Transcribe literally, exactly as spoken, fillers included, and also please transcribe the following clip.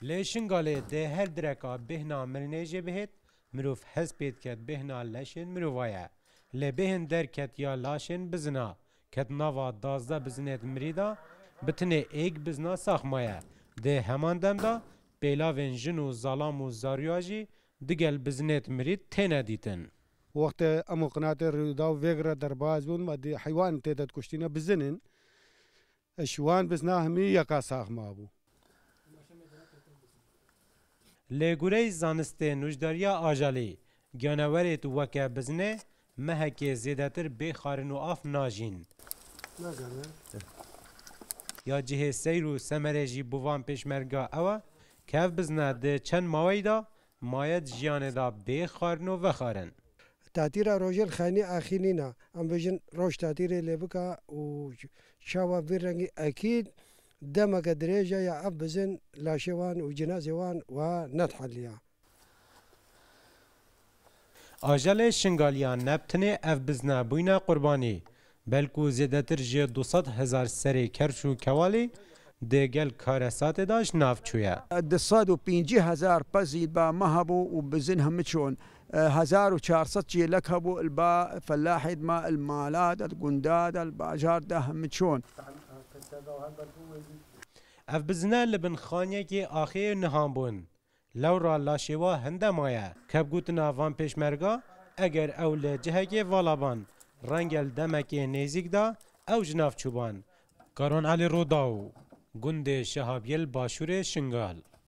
Lê Şingalê dê her direka bêhna mirinê jê bihêt, mirov hez pê diket bêhna leşên mirova ye. Lê bêhn derket ya laşên bizina, ket nava dazdeh bizinêt mirî de, bi tinê êk bizna sax maye. Dê heman dem de pêlavên jin û zalam û zarûya jî digel bizinêt mirî têne dîtin. Wextê em û qinatê Rûdaw vê gire derbaz bûn, me dî heywan tê de dikuştîne bizin in. Ji wan bizna hemî yeka sax mabû. Lê gureyê zanistê nûjdariya ajalî, giyanewerêt weke bizinê mehekê zêdetir bê xwarin û av najîn. Ya cihê seyr û semerê jî bo van pêşmerga ew e, ke ev bizne di çend maweyî de maye di jiyanê de bê xwarin û vexwarin. Tatîra rojê li xeynî axî nîne. Em bêjin roj tatîrê lê bike û çawa vî rengî ekîd demeke dirêj e ya ev bizin laşê wan û cinazê wan wa nediheliya. Ajelê Şingaliyan ne bi tinê ev bizne bûyne qurbanî, belkû zêdetir ji du sed hezar serê kerş û kewalî di gel karesatê de ji nav çûye. Du sed û pêncî hezar pezî ba me hebû û bizin hemi çûn. Hezar û çar sed çêlek hebû li ba felahê me, li mala de, li gunda de, li bajar de hemi çûn. Ev bizine li bin xaniyekê axê nihan bûn. Lewra laşê wa hinde maye. Kevgotina van pêşmerga, eger ew li cihekê vala ban, renge li demekê nêzîk de ew ji nav çûban. Karon Elî Rûdaw, gundê Şehabiyê li başûrê Şingal.